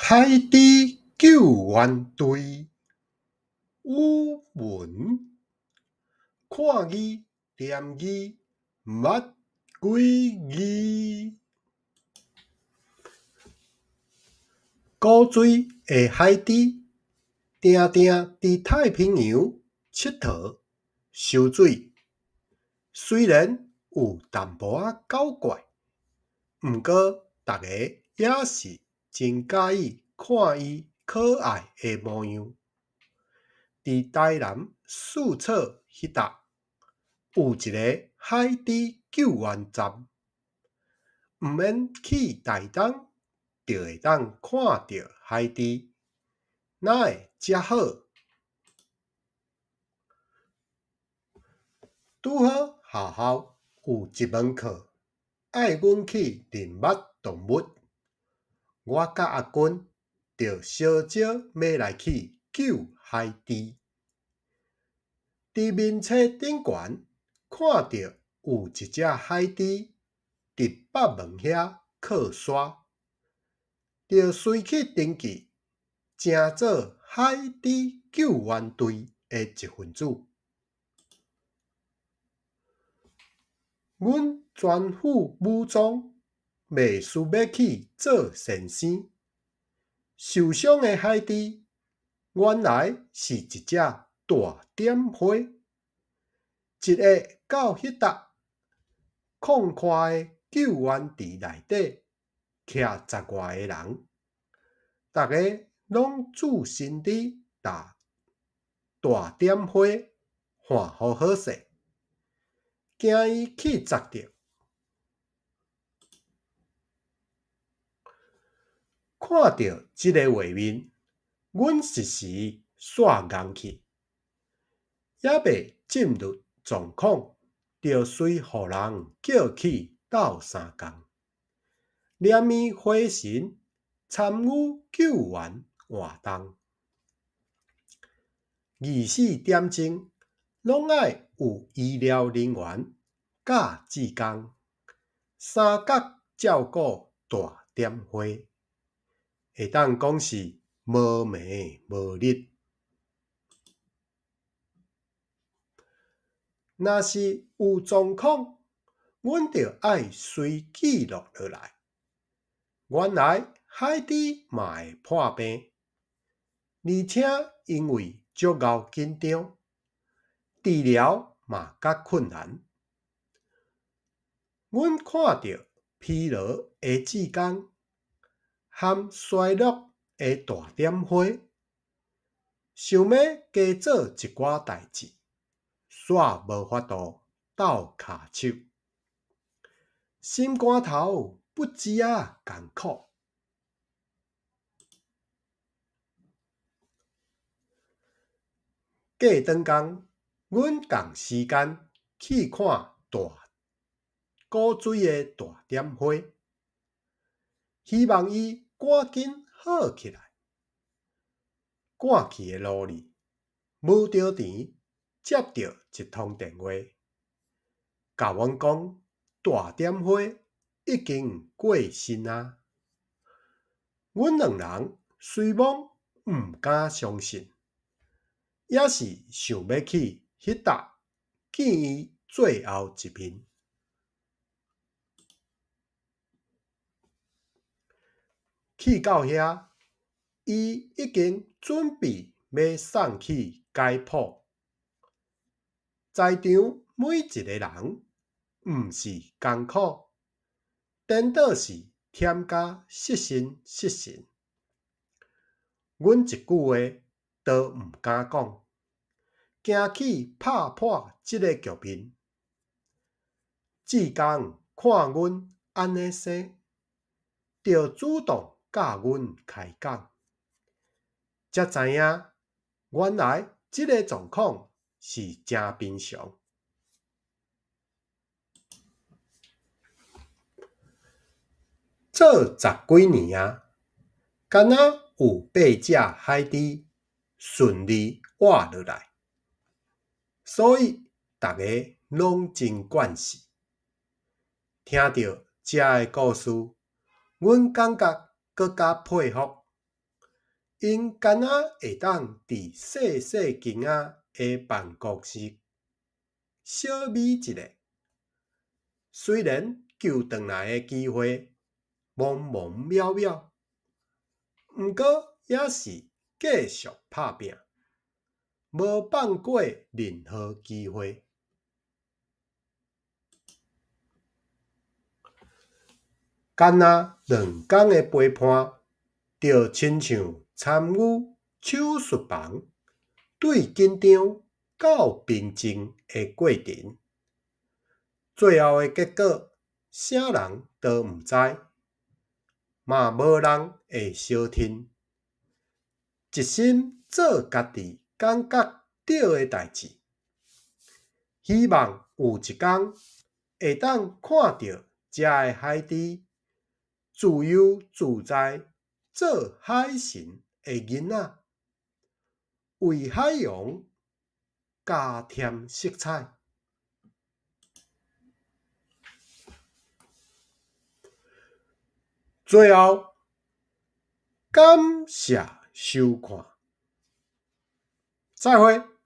海豬救援隊，宇文，看字念字，毋捌幾字。古錐的海豬，定定佇太平洋𨑨迌、泅水。雖然有淡薄仔狡怪，毋過逐家猶是真佮意看伊可愛的模樣。佇台南四草彼搭，有一个海豬救援站，毋免去台東，就會當看著海豬，哪會遮好？拄好學校有一門課，愛阮去認捌動物，我佮阿君就相招欲來去救海豬。佇面冊頂懸看著有一隻海豬佇北門遐靠沙，就隨去登記，成做海豬救援隊的一份子。阮全副武裝，袂輸欲去做先生。受傷的海豬，原來是一隻大點花。一下到彼搭，空曠的救援池內底，徛十外个人，逐家攏置身佇大大點花看予好勢，驚伊去齧著。看著這个畫面，阮一時煞愣去，猶未進入狀況，就隨予人叫去鬥相共，連伊花神參與救援活動。24點鐘攏愛有醫療人員佮志工，三角照顧大點花，會當講是無暝無日。若是有狀況，阮就愛隨記錄落來。原來海豬嘛會破病，而且因為足𠢕緊張，治療嘛較困難。阮看著疲勞的志工，含衰弱的大點花，想欲加做一寡代誌，煞無法度鬥跤手，心肝頭不知影艱苦。過轉工，阮仝時間去看大古錐的大點花，希望伊趕緊好起來。趕去的路裡，無著甜接著一通電話，共阮講大點花已經過身矣。阮兩人雖罔毋敢相信，猶是想欲去彼搭見伊最後一面。去到遐，伊已經準備欲送去解剖。在場每一個人，毋是艱苦，顛倒是忝甲失神失神。阮一句話都毋敢講，驚去拍破這个局面。志工看阮按呢生，就主動佮阮開講，才知影原來這个狀況是誠平常。做十幾年矣，敢若有八隻海豬順利活落來，所以逐家攏真慣勢。聽著遮的故事，阮感覺閣較佩服。𪜶敢若會當佇細細間仔的辦公室小覕一下，雖然救轉來的機會茫茫渺渺，毋過猶是繼續拍拚，無放過任何機會。干焦2工的陪伴，就親像參與手術房對緊張到平靜的過程，最後的結果，啥人都毋知，嘛無人會相認。一心做家己感覺對的代誌，希望有一工會當看著遮的海豬自由自在做海神的囡仔，為海洋加添色彩。最後，感謝收看，再會。